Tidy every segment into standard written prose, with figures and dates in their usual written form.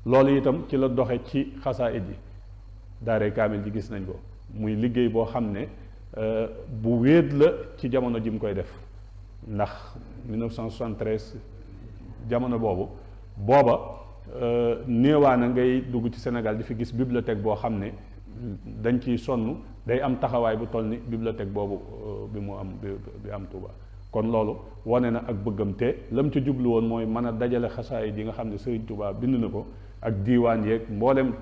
loolu itam ci la doxe ci xasaayid yi daaree kaamil ji gis nañ ko muy liggéey boo xam ne bu wéet la ci jamono ji mu koy def ndax 1973 jamono booba néewaana ngay dugg ci Sénégal di fi gis bibliothèque boo xam ne dañ ciy sonn day am taxawaay bu toll ni bibliothèque boobu bi mu am bi am Touba. kon loolu wane na ak bëggam te lam ca jublu woon mooy mën a dajale xasaayid yi nga xam ne Serigne Touba bind na ko ak diiwaan yeeg mboolem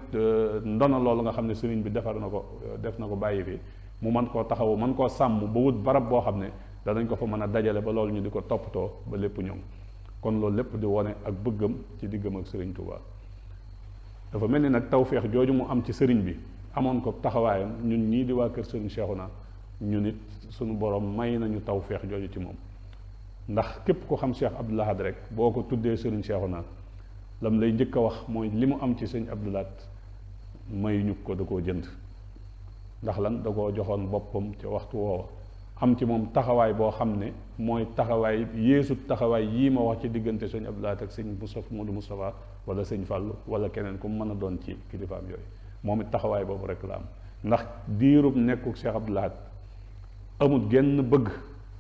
ndono loolu nga xam ne Serigne bi defar na ko def na ko bàyyi fi mu mën koo taxawu mën koo sàmm ba wut barab boo xam ne danañ ko fa mën a dajale ba loolu ñu di ko toppatoo ba lépp ñoŋ kon loolu lépp di wane ak bëggam ci diggam ak Serigne Touba. dafa mel ni nag tawféex jooju mu am ci Serigne bi amoon ko taxawaayam ñun ñii di waa kër Serigne Cheikhouna ñu nit suñu borom may nañu tawféex jooju ci moom ndax képp ko xam Cheikh Abdoul Ahad rek boo ko tuddee Serigne Cheikhouna lam lay njëkk a wax mooy li mu am ci sëñ Abdoul Ahad may ñu ko da koo jënd ndax lan da koo joxoon boppam ca waxtu woowa am ci moom taxawaay boo xam ne mooy taxawaay yeesu taxawaay yii ma wax ci diggante sëñ Abdoul Ahad ak sëñ Modou Moustapha wala sëñ Fallou wala keneen ku mu mën a doon ci kilifaam yooyu moom it taxawaay boobu rek la am ndax diirub nekkuk Cheikh Abdoul Ahad amul genn bëgg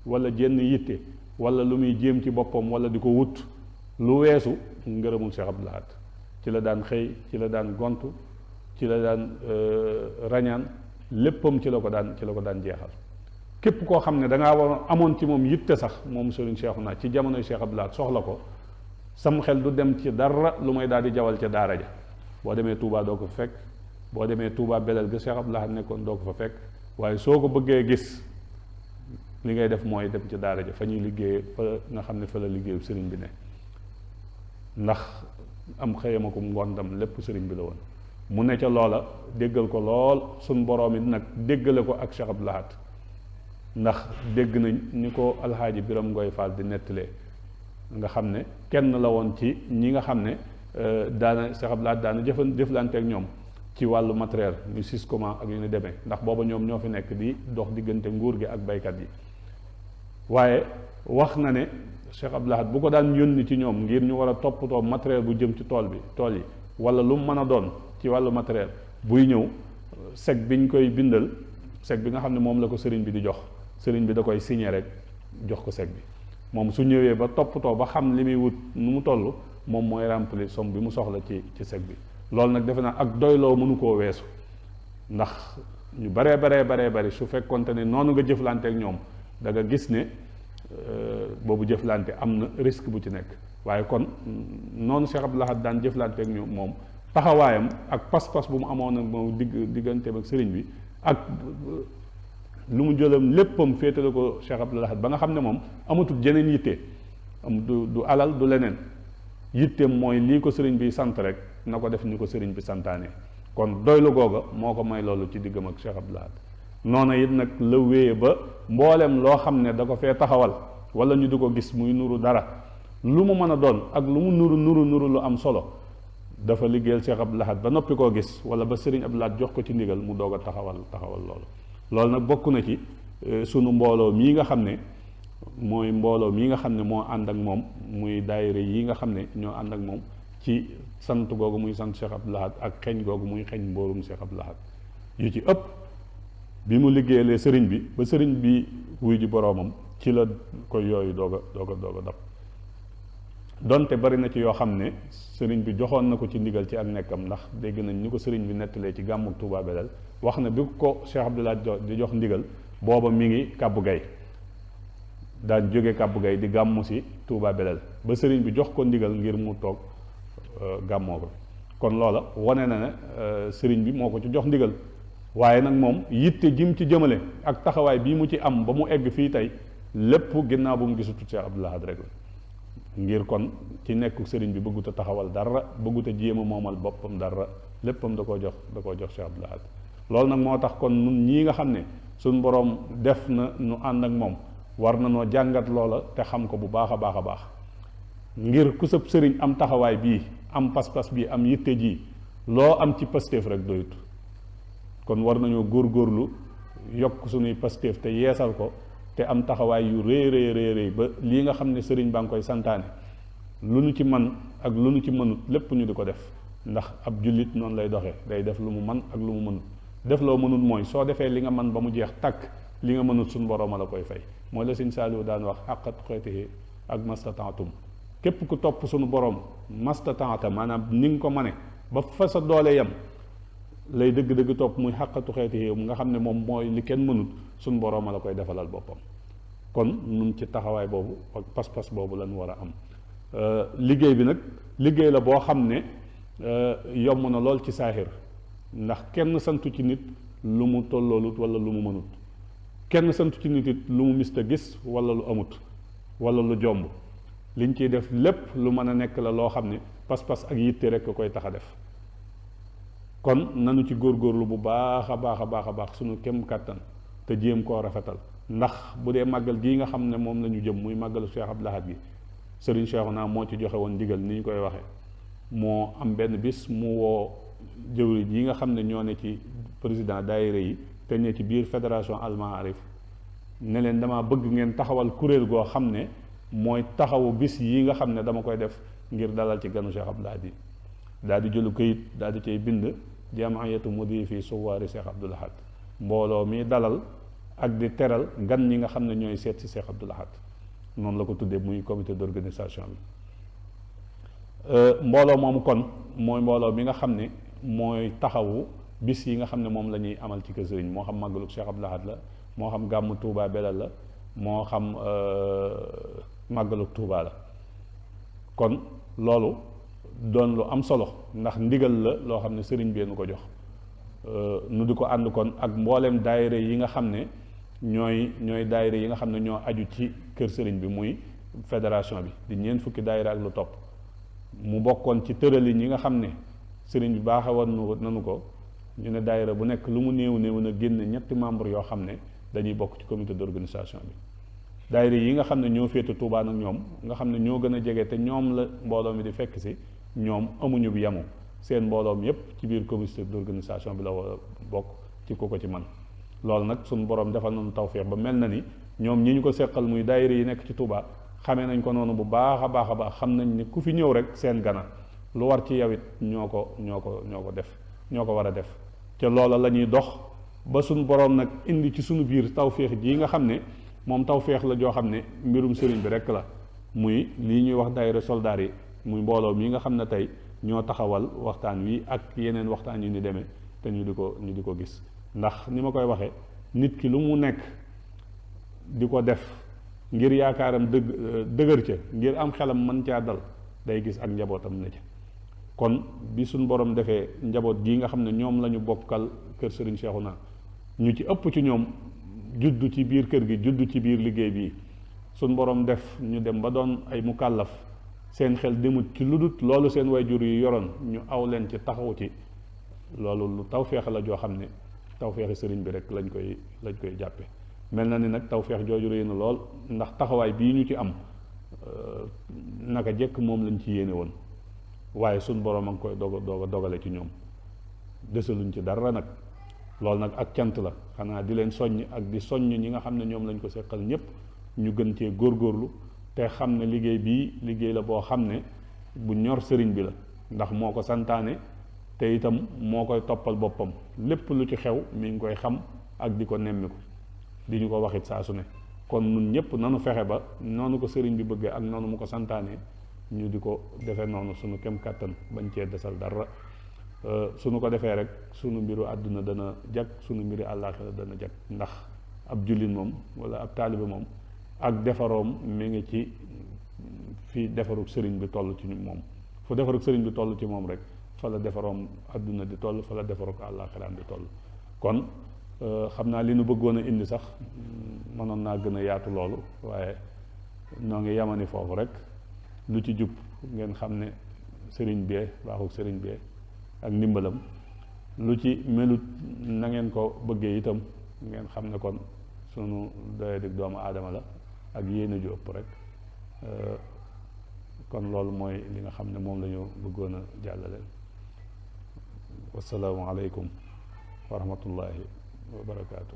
wala jenn yitte wala lu muy jéem ci boppam wala di ko wut lu weesu ngërëmul Cheikh Abdoul Ahad ci la daan xëy ci la daan gontu ci la daan rañaan léppam ci la ko daan jeexal képp koo xam ne dangaa war amoon ci moom yitte sax moom Serigne Cheikhouna ci jamonoy Cheikh Abdoul Ahad soxla ko sam xel du dem ci dara lu may daal di jawal ca daara ja boo demee Touba doo ko fa fekk boo demee Touba belal ga Cheikh Abdoul Ahad nekkoon doo ko fa fekk waaye soo ko bëggee gis li ngay def mooy dem ci daara ja fa ñuy liggéey fa nga xam ne fa la liggéeyu sëriñ bi ne ndax am xëyama ko ngondam lépp sëriñ bi la woon mu ne ca loola déggal ko lool suñ boroom it nag déggale ko ak Cheikh Abdoul Ahad ndax dégg nañ ni ko alxaaji Biram Ngoy Fall di nettalee nga xam ne kenn la woon ci ñi nga xam ne daana Cheikh Abdoul Ahad daana jëflante ak ñoom ci wàllu matériel ñu Siscoma ak yu ni demee ndax booba ñoom ñoo fi nekk di dox diggante nguur gi ak baykat yi waaye wax na ne Cheikh Abdoul Ahad bu ko daan yónni ci ñoom ngir ñu war a toppatoo matériel bu jëm ci tool yi wala lu mu mën a doon ci wàllu matériel buy ñëw sec biñ koy bindal sec bi nga xam ne moom la ko sëriñ bi di jox sëriñ bi da koy signé rek jox ko sec bi moom su ñëwee ba toppatoo ba xam li muy wut nu mu toll moom mooy remplir somme bi mu soxla ci sec bi loolu nag defe naa ak doyloo mënu koo weesu ndax ñu bari su fekkonte ne noonu nga jëflante ak ñoom da nga gis ne boobu jëflante am na risque bu ci nekk waaye kon noonu Cheikh Abdoul Ahad daan jëflante ak ñoom moom taxawaayam ak pas-pas bu mu amoon ak moom digganteem ak sëriñ bi ak lu mu jëlam léppam féetale ko Cheikh Abdoul Ahad ba nga xam ne moom amatul jeneen yitte du alal du leneen yitteem mooy lii ko sëriñ bi sant rek na ko def ni ko sëriñ bi santaane kon doylu googa moo ko may loolu ci diggam ak Cheikh Abdoul Ahad noona it nag la wéye ba mboolem loo xam ne da ko fee taxawal wala ñu di ko gis muy nuru dara lu mu mën a doon ak lu mu nuru lu am solo dafa liggéeyal Cheikh Abdoul Ahad ba noppi koo gis wala ba sëriñ Abdoul Ahad jox ko ci ndigal mu doog a taxawal loolu nag bokk na ci sunu mbooloo mii nga xam ne mooy mbooloo mii nga xam ne moo ànd ak moom muy daayira yi nga xam ne ñoo ànd ak moom ci sant googu muy sant Cheikh Abdoul Ahad ak xeñ googu muy xeñ mboorum Cheikh Abdoul Ahad yu ci ëpp bi mu liggéeyalee sëriñ bi ba sëriñ bi wuy ji boroomam ci la ko yooyu doog a dab donte bari na ci yoo xam ne sëriñ bi joxoon na ko ci ndigal ci ak nekkam ndax dégg nañ ni ko sëriñ bi nettalee ci gàmmu Touba Belel wax na bi ko Cheikh Abdoul Ahad di jox ndigal booba mi ngi kàbbu gay daan jóge kàbbu gay di gàmmu si Touba Belel ba sëriñ bi jox ko ndigal ngir mu toog gàmmoo ko kon loola wane na ne sëriñ bi moo ko ci jox ndigal waaye nag moom yitte jim ci jëmale ak taxawaay bii mu ci am ba mu egg fii tey lépp ginnaaw bu mu gisutut Cheikh Abdoul Ahad rek la ngir kon ci nekku sëriñ bi bëggut a taxawal dara bëggut a jéem a moomal boppam dara léppam da koo jox Cheikh Abdoul Ahad loolu nag moo tax kon nun ñii nga xam ne suñ boroom def na nu ànd ak moom war na noo jàngat loola te xam ko bu baax a baax ngir ku sëb sëriñ am taxawaay bii am pas-pas bii am yitte ji loo am ci pastéef rek doyut kon war nañoo góorgóorlu yokk suñuy pastéef te yeesal ko te am taxawaay yu rëy ba lii nga xam ne sëriñ baa ngi koy santaane lu nu ci man ak lu nu ci mënut lépp ñu di ko def ndax ab jullit noonu lay doxee day def lu mu man ak lu mu mënut def loo mënut mooy soo defee li nga man ba mu jeex tàkk li nga mënut suñu borom a la koy fay mooy la Sëñ Saaliw daan wax xaqat xeetihi ak mastataatum képp ku topp suñu borom mastataata maanaam ni nga ko mane ba fa sa doole yem lay dëgg-dëgg topp muy xaqatu xeetihi nga xam ne moom mooy li kenn mënut suñu borom a la koy defalal boppam kon nun ci taxawaay boobu ak pas-pas boobu lañ war a am liggéey bi nag liggéey la boo xam ne yomb na lool ci saaxir ndax kenn santu ci nit lu mu tolloolut wala lu mu mënut kenn santu ci nit it lu mu mista gis wala lu amut wala lu jomb liñ ciy def lépp lu mën a nekk la loo xam ne pas-pas ak yitte rek koy tax a def kon nanu ci góorgóorlu bu baax a baax a baax a baax suñu kem kàttan te jéem koo rafetal ndax bu dee màggal gii nga xam ne moom la ñu jëm muy màggalu Cheikh Abdou Lahad gi Serigne Cheikhouna moo ci joxe woon ndigal ni ñu koy waxee moo am benn bis mu woo jëwriñ yi nga xam ne ñoo ne ci président daayira yi te ne ci biir fédération Al Maarif ne leen dama bëgg ngeen taxawal kuréel goo xam ne mooy taxawu bis yi nga xam ne dama koy def ngir dalal ci ganu Cheikh Abdou Lahad yi daal di jëlu këyit daal di cay bind jamaayatu mudifi suwaari Cheikh Abdou Lahad mbooloo mi dalal ak di teral gan ñi nga xam ne ñooy seet si Cheikh Abdou Lahad noonu la ko tuddee muy comité d'organisation bi mbooloo moomu kon mooy mbooloo mi nga xam ne mooy taxawu bis yi nga xam ne moom la ñuy amal ci kër sëriñ moo xam màggalu Cheikh Abdou Lahad la moo xam gàmmu Touba Belal la moo xam màggalu Touba la kon loolu doon lu am solo ndax ndigal la loo xam ne sëriñ bi nu ko jox nu di ko ànd kon ak mboolem daayira yi nga xam ne ñooy daayira yi nga xam ne ñoo aju ci kër sëriñ bi muy fédération bi di ñeent fukki daayira ak lu topp mu bokkoon ci tëralin yi nga xam ne sëriñ bi baaxewoon nanu ko ñu ne daayira bu nekk lu mu néew néew na génn ñetti membre yoo xam ne dañuy bokk ci comité d'organisation bi daayira yi nga xam ne ñoo féete Touba nag ñoom nga xam ne ñoo gën a jege te ñoom la mbooloo mi di fekk si ñoom amuñu bi yamu seen mbooloom yépp ci biir comité d'organisation bi la war a bokk ci ku ko ci man loolu nag suñu borom defal nañu tawféex ba mel na ni ñoom ñi ñu ko seqal muy daayira yi nekk ci Touba xamee nañ ko noonu bu baax a baax a baax xam nañ ni ku fi ñëw rek seen gana lu war ci yow it ñoo ko def ñoo ko war a def te loola la ñuy dox ba suñu borom nag indi ci suñu biir tawféex ji nga xam ne moom tawféex la joo xam ne mbirum sëriñ bi rek la muy lii ñuy wax daayira soldaar yi muy mbooloo mi nga xam ne tey ñoo taxawal waxtaan wi ak yeneen waxtaan yu ni demee te ñu di ko gis ndax ni ma koy waxee nit ki lu mu nekk di ko def ngir yaakaaram dëgër ca ngir am xelam mën caa dal day gis ak njabootam ne ca kon bi suñ borom defee njaboot gii nga xam ne ñoom la ñu bokkal kër Serigne Cheikhouna ñu ci ëpp ci ñoom juddu ci biir kër gi juddu ci biir liggéey bii suñ borom def ñu dem ba doon ay mukallaf seen xel demut ci lu dut loolu seen wayjur yi yoroon ñu aw leen ci taxaw ci loolu lu tawféex la joo xam ne tawféexi sëriñ bi rek lañ koy jàppe mel na ni nag tawféex jooju rëy na lool ndax taxawaay bii ñu ci am naka jekk moom lañ ci yéene woon waaye suñ borom a ngi koy dogale ci ñoom desaluñ ci dara nag loolu nag ak cant la xanaa di leen soññ ak di soññ ñi nga xam ne ñoom lañ ko seqal ñépp ñu gën cee góorgóorlu te xam ne liggéey bii liggéey la boo xam ne bu ñor sëriñ bi la ndax moo ko santaane te itam moo koy toppal boppam lépp lu ci xew mi ngi koy xam ak di ko nemmiku di ñu ko waxit saa su ne kon nun ñëpp nanu fexe ba noonu ko sëriñ bi bëggee ak noonu mu ko santaane ñu di ko defee noonu sunu kem kàttan bañ cee desal dara suñu ko defee rek sunu mbiru àdduna dana jag sunu mbiru àllaaxira dana jag ndax ab jullit moom wala ab taalibe moom ak defaroom mi ngi ci fi defarug sëriñ bi toll ci moom fu defarug sëriñ bi toll ci moom rek fa la defaroom àdduna di toll fa la defarug àllaaxiraam di toll kon xam naa li nu bëggoon a indi sax mënoon naa gën a yaatu loolu waaye noo ngi yamani foofu rek lu ci jub ngeen xam ne sëriñ bee baaxug sëriñ bee ak ndimbalam lu ci melut na ngeen ko bëggee itam ngeen xam ne kon sunu doyadig doomu aadama la ak yéene ju ëpp rek kon loolu mooy li nga xam ne moom la ñu bëggoon a jàllale wasalaamu aleykum wa rahmatullahi wa barakaatu